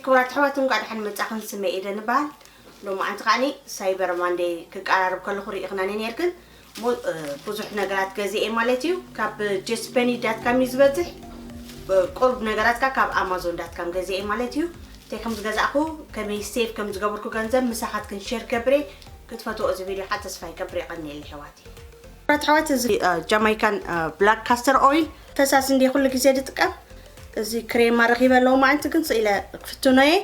ክቡራት ኣሕዋት፣ እንኳዕ ደሓን መጻኹም። ስመይ ኤደን እበሃል። ሎማዓንቲ ከዓኒ ሳይበር ማንደይ ክቀራረብ ከለኹ ርኢኽናኒ ነይርክን። ሙ-፣ እ፣ ብዙሕ ነገራት ገዚኤ ማለት እዩ። ካብ ጀስፐኒ ዳት ካም እዩ ዝበዝሕ። ብ-፣ ቁሩብ ነገራት ከኣ ካብ ኣማዞን ዳት ካም ገዚኤ ማለት እዩ። እንታይ ከም ዝገዛእኩ፣ ከመይ ሴቭ ከም ዝገበርኩ ገንዘብ ምሳኻትክን ሼር ገብሬ። ክትፈትዎ እዚ ቪድዮ ከዓ ተስፋ ይገብር። የቐንየለይ ኣሕዋተይ። ክቡራት ኣሕዋት፣ እዚ፣ እ፣ ጃማይካን፣ እ፣ ብላክ ካስተር ኦይል ፈሳሲ እንደ ኩሉ ግዜ ዝጥቀም። እዚ ክሬማ ረኺበ ኣለዎ መዓንቲ ግን ስኢለ ክፍትኖ እየ።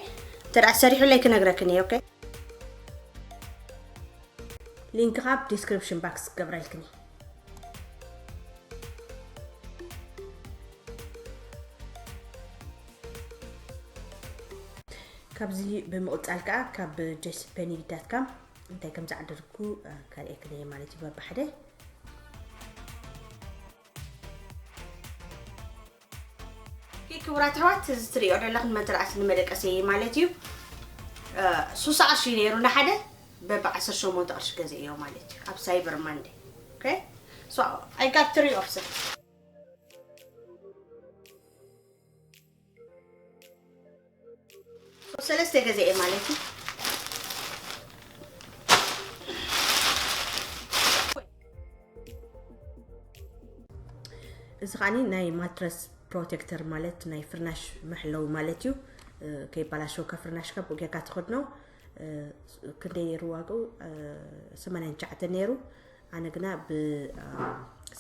እንተ ደኣ ሰሪሑለይ ክነግረክን እየ። ኦኬ፣ ሊንክ ካብ ዲስክሪፕሽን ባክስ ክገብረልክን እየ። ካብዚ ብምቕጻል ከኣ ካብ ጀስፐኒ ዳት ካም እንታይ ከም ዝዓደርኩ፣ እ፣ ከርእየክን እየ ማለት እዩ በብሓደ። ኦኬ፣ ክቡራት ኣሕዋት፣ እዚ ትርእዮ ዘለኹም መተርኣስ ንመደቀሲ ማለት እዩ። እ፣ ሱሳ ቅርሺ ነይሩ ንሓደ፣ በብ ዓሰርተ ሸሞንተ ቅርሺ ገዚኤዮ ማለት እዩ ኣብ ሳይበር ማንዴ። ኦኬ፣ so I got three of them። ሰለስተ ገዚኤ ማለት እዩ። እዚ ከዓኒ ናይ ማትረስ ፕሮቴክተር ማለት ናይ ፍርናሽ መሕለዊ ማለት እዩ። እ፣ ከይባላሸወካ ፍርናሽካ ብኡ ጌርካ ትኸድኖ። እ፣ ክንደይ ነይሩ ዋግኡ? እ፣ ሰማንያን ትሽዓተን ነይሩ። ኣነ ግና ብ፣ እ፣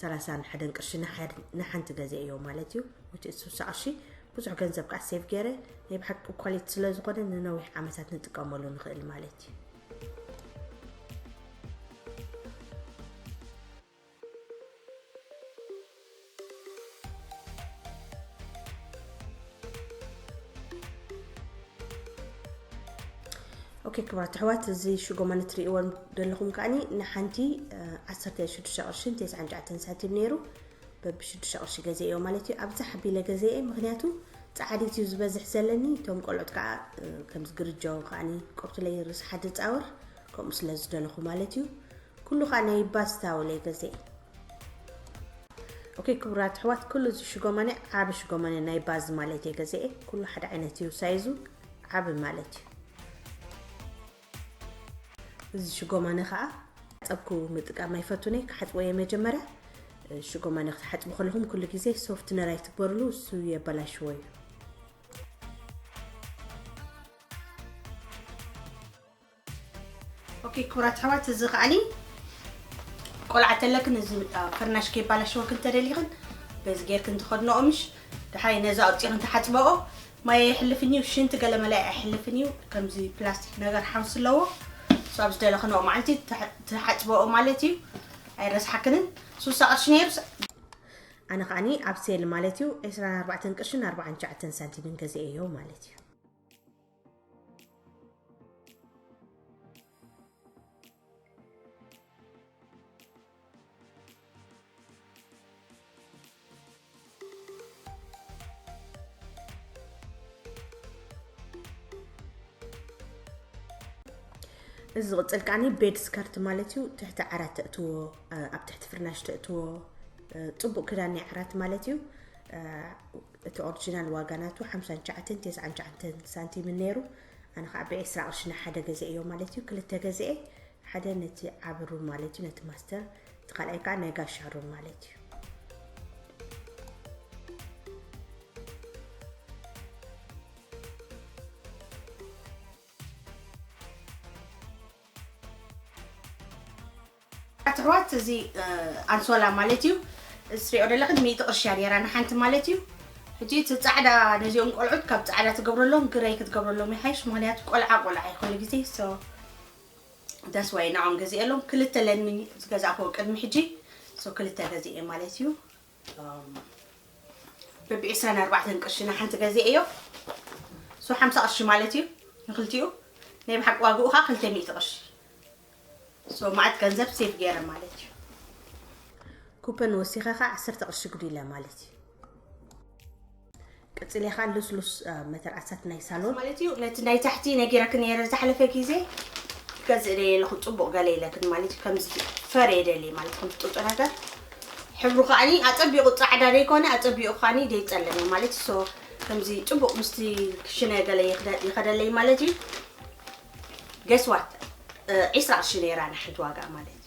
ሰላሳን ሓደን ቅርሺ ንሓድ-፣ ንሓንቲ ገዚኤዮ ማለት እዩ። ወቲ ስሳ ቅርሺ ብዙሕ ገንዘብ ከዓ ሴቭ ገይረ። ናይ ብሓቂ ኳሊቲ ስለ ዝኾነ ንነዊሕ ዓመታት ንጥቀመሉ ንኽእል ማለት እዩ። ኦኬ፣ ክቡራት ኣሕዋት፣ እዚ ሽጎማን እትርእይዎ ዘለኹም ከዓኒ ንሓንቲ፣ እ፣ ዓሰርተ ሽዱሽተ ቅርሽን ተስዓን ትሽዓተን ሳንቲም ነይሩ። በብሽዱሽተ ቅርሺ ገዚኤዮ ማለት እዩ። ኣብዝሕ ኣቢለ ገዚኤ፣ ምኽንያቱ ጻዕዲት እዩ ዝበዝሕ ዘለኒ። እቶም ቆልዑት ከዓ፣ እ፣ ከምዚ ግርጃው ከዓኒ ቆብትለይ ርስሓት ዝጻወር፣ ከምኡ ስለ ዝደለኹ ማለት እዩ። ኩሉ ከዓ ናይ ባዝ ታወል እየ ገዚኤ። ኦኬ፣ ክቡራት ኣሕዋት፣ ኩሉ እዚ ሽጎማነ ዓቢ ሽጎማነ ናይ ባዝ ማለት እየ ገዚኤ። ኩሉ ሓደ ዓይነት እዩ ሳይዙ፣ ዓቢ ማለት እዩ። እዚ ሽጎማነ ከዓ ሓጸብኩ ምጥቃም ኣይፈቱን እየ፣ ክሓጽቦ እየ መጀመርያ። ሽጎማነ ክትሓጽቡ ከለኹም ኩሉ ግዜ ሶፍትነር ኣይትግበርሉ፣ እሱ የበላሽዎ እዩ። ኦኬ፣ ክቡራት ኣሕዋት፣ እዚ ከዓኒ ቆልዓ ተለክን እዚ፣ አ፣ ፍርናሽ ከይባላሸወክን ተደሊኽን በዚ ጌርክን ትኸድንኦ ምሽ። ደሓይ ነዚ ኣውፂኽን ትሓፅበኦ። ማይ ኣይሕልፍን እዩ፣ ሽንቲ ገለ መለ ኣይሕልፍን እዩ። ከምዚ ፕላስቲክ ነገር ሓውሲ ኣለዎ። እሱ ኣብ ዝደለኽንኦ መዓልቲ ትሕ-፣ ትሓፅበኦ ማለት እዩ። ኣይረስሓክንን። ሱሳ ቅርሺ ነይሩ። ኣነ ከዓኒ ኣብ ሴል ማለት እዩ፣ ዕስራን ኣርባዕተን ቅርሽን ኣርባዓን ትሽዓተን ሳንቲምን ገዚኤዮ ማለት እዩ። እዚ ዝቕጽል ከዓኒ ቤድ ስከርት ማለት እዩ። ትሕቲ ዓራት ተእትዎ፣ እ፣ ኣብ ትሕቲ ፍርናሽ ተእትዎ፣ እ፣ ጽቡቕ ክዳን ናይ ዓራት ማለት እዩ። እ፣ እቲ ኦሪጂናል ዋጋ ናቱ ሓምሳን ትሽዓተን ተስዓን ትሽዓተን ሳንቲም ነይሩ። ኣነ ኸዓ ብዒስራ ቅርሺ ንሓደ ገዚኤዮ ማለት እዩ። ክልተ ገዚኤ፣ ሓደ ነቲ ዓቢ ሩም ማለት እዩ፣ ነቲ ማስተር፣ እቲ ካልኣይ ከኣ ናይ ጋሻ ሩም ማለት እዩ። ኣሕዋት፣ እዚ፣ እ፣ ኣንሶላ ማለት እዩ። እዚ ትሪኦ ዘለኽን ሚእቲ ቅርሺ እያ ነይራ ንሓንቲ ማለት እዩ። ሕጂ እቲ ጻዕዳ ነዚኦም ቆልዑት ካብ ጻዕዳ ትገብረሎም ግረይ ክትገብረሎም ይሓይሽ፣ ምኽንያቱ ቆልዓ ቆልዓ እዩ ኩሉ ግዜ። So that's why ንዖም ገዚኤሎም። ክልተ ኣለኒ ዝገዛእክዎ ቅድሚ ሕጂ። So ክልተ ገዚኤ ማለት እዩ። እም፣ በብዒስራን ኣርባዕተን ቅርሺ ንሓንቲ ገዚኤዮ። So ሓምሳ ቅርሺ ማለት እዩ ንክልቲኡ። ናይ ብሓቂ ዋግኡ ኸዓ ክልተ ሚእቲ ቅርሺ። So መዓት ገንዘብ ሴቭ ገይረ ማለት እዩ። ኩፐን ወሲኸ ኸዓ ዓሰርተ ቅርሺ ጉዲለ ማለት እዩ። ቀጺለ ኸዓ ልስሉስ፣ እ፣ መተርኣሳት ናይ ሳሎን ማለት እዩ። ነቲ ናይ ታሕቲ ነጊረክን ነይረ ዝሓለፈ ግዜ ክገዝእ ደየ ኣለኹ፣ ጽቡቕ ገለ ኢለክን ማለት እዩ። ከምዚ ፈር እየ ደልየ ማለት ከም ጥጡ ነገር። ሕብሩ ከዓኒ ኣጸቢቑ ጻዕዳ ደይኮነ፣ ኣጸቢቑ ከዓኒ ደይጸልም እዩ ማለት እዩ። So ከምዚ ጽቡቕ ምስቲ ክሽነ ገለ ይኸደለይ ማለት እዩ። ገስዋት ዒስራ ቅርሺ ነይራ ንሓንቲ ዋጋ ማለት እዩ።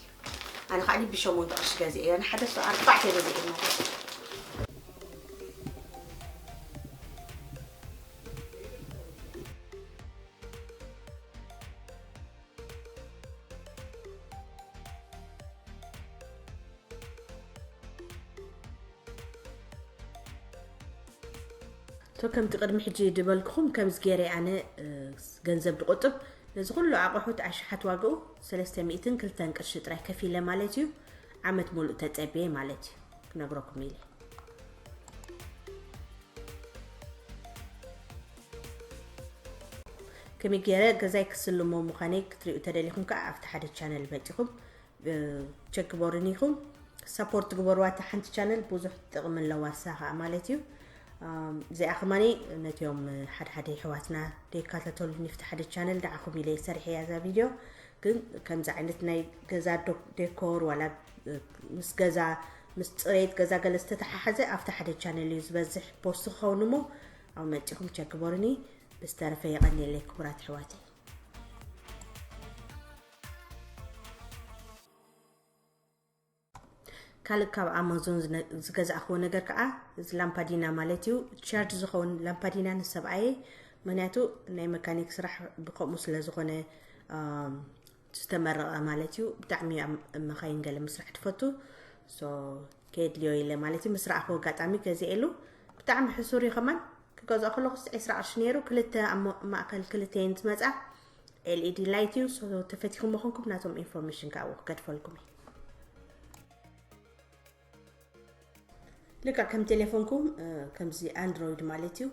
ኣነ ከዓ ብሸሞንተ ቅርሺ ገዚኤ፣ ንሓደ ሰው ኣርባዕተ ገዚኤ ማለት እዩ። ቶ ከምቲ ቅድሚ ሕጂ ድበልኩኹም ከምዚ ገይረ ኣነ ገንዘብ ድቁጥብ፣ ነዚ ኩሉ ኣቑሑት ኣሽሓት ዋግኡ ሰለስተ ሚእትን ክልተን ቅርሺ ጥራይ ከፊለ ማለት እዩ። ዓመት ሙሉእ ተጸብየ ማለት እዩ። ክነግረኩም ኢለ ከመይ ገይረ ገዛይ ክስልሞ ምዃነይ ክትሪኡ ተደሊኹም ከዓ ኣብቲ ሓደ ቻነል መፂኹም ቸክ ግበሩኒ ኢኹም። ሰፖርት ግበርዋ። እታ ሓንቲ ቻነል ብዙሕ ጥቕሚ ኣለዋ እሳ ከዓ ማለት እዩ። እዚኣ ከማኒ ነቲኦም ሓድሓደ ይሕዋትና ደይካታተሉኒ ፍቲ ሓደ ቻነል ደዓኹም ኢለ ሰሪሐ እያ እዛ ቪድዮ። ግን ከምዚ ዓይነት ናይ ገዛ ዴኮር ዋላ ምስ ገዛ ምስ ፅሬት ገዛ ገለ ዝተተሓሓዘ ኣብቲ ሓደ ቻነል እዩ ዝበዝሕ ፖስት ክኸውን እሞ ኣብ መፂኹም ቸክ ግበሩኒ። ብዝተረፈ የቐንየለይ ክቡራት ኣሕዋተይ። ካልእ ካብ ኣማዞን ዝገዛእክዎ ነገር ከዓ እዚ ላምፓዲና ማለት እዩ። ቻርጅ ዝኸውን ላምፓዲና ንሰብኣየ፣ ምክንያቱ ናይ መካኒክ ስራሕ ብከምኡ ስለ ዝኾነ ዝተመረቐ ማለት እዩ። ብጣዕሚ መኻይን ገለ ምስራሕ ትፈቱ። ሶ ከየድልዮ ኢለ ማለት እዩ። ምስ ረኣኹ ኣጋጣሚ ገዚኤሉ። ብጣዕሚ ሕሱር እዩ ከማን። ክገዝኦ ከለኹስ ዒስራ ቅርሺ ነይሩ። ክልተ ኣብ ማእከል ክልተየን ዝመጻ ኤልኢዲ ላይት እዩ። ሶ ተፈቲኹም መኾንኩም ናቶም ኢንፎርሜሽን ካብኡ ክገድፈልኩም እዩ። ልክዕ ከም ቴሌፎንኩም ከምዚ ኣንድሮይድ ማለት እዩ።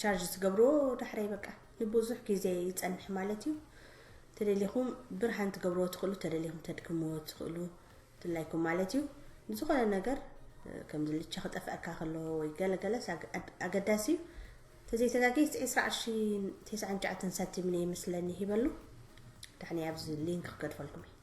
ቻርጅ ትገብርዎ ዳሕራይ በቃ ንብዙሕ ግዜ ይጸንሕ ማለት እዩ። ተደሊኹም ብርሃን ትገብርዎ ትኽእሉ፣ ተደሊኹም ተድክምዎ ትኽእሉ። ድላይኩም ማለት እዩ። ንዝኾነ ነገር ከምዚ ልቻ ክጠፍአካ ከሎ ወይ ገለገለስ ኣገዳሲ እዩ። ተዘይተጋጊስ ዒስራ ቅርሺ ተስዓን ትሽዓተን ሳንቲም እየ ይመስለኒ ሂበሉ። ዳሕኒ ኣብዚ ሊንክ ክገድፈልኩም እየ።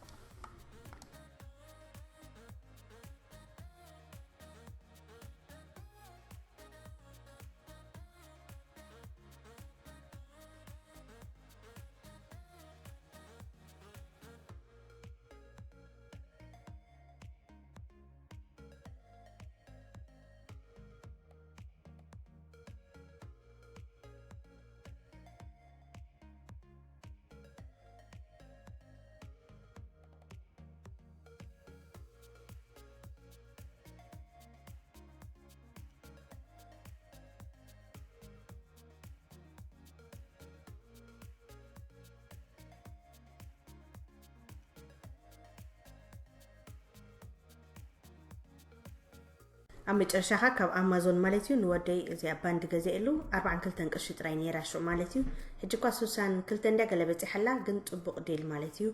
ኣብ መጨረሻኻ ካብ ኣማዞን ማለት እዩ ንወደይ እዚኣ ባንድ ገዚኤሉ ኣርባዓን ክልተን ቅርሺ ጥራይ ነይራ ሽዑ ማለት እዩ። ሕጂ እኳ ስሳን ክልተ እንድያ ገለ በፂሓላ፣ ግን ፅቡቕ ዲል ማለት እዩ።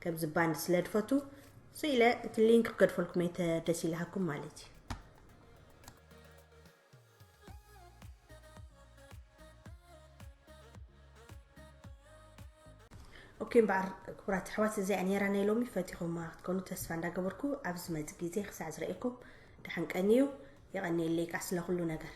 ከምዚ ባንድ ስለ ድፈቱ ስኢለ እቲ ሊንክ ክገድፈልኩም እየ ተደስ ኢልሃኩም ማለት እዩ። ኦኬ እምበኣር ክቡራት ኣሕዋት፣ እዚኣ ነይራ ናይ ሎሚ። ፈቲኹማ ክትኮኑ ተስፋ እንዳገበርኩ ኣብ ዝመጽእ ግዜ ክሳዕ ዝረእየኩም ደሓን ቀንዩ። የቐንየለይ ከዓ ስለ ኩሉ ነገር።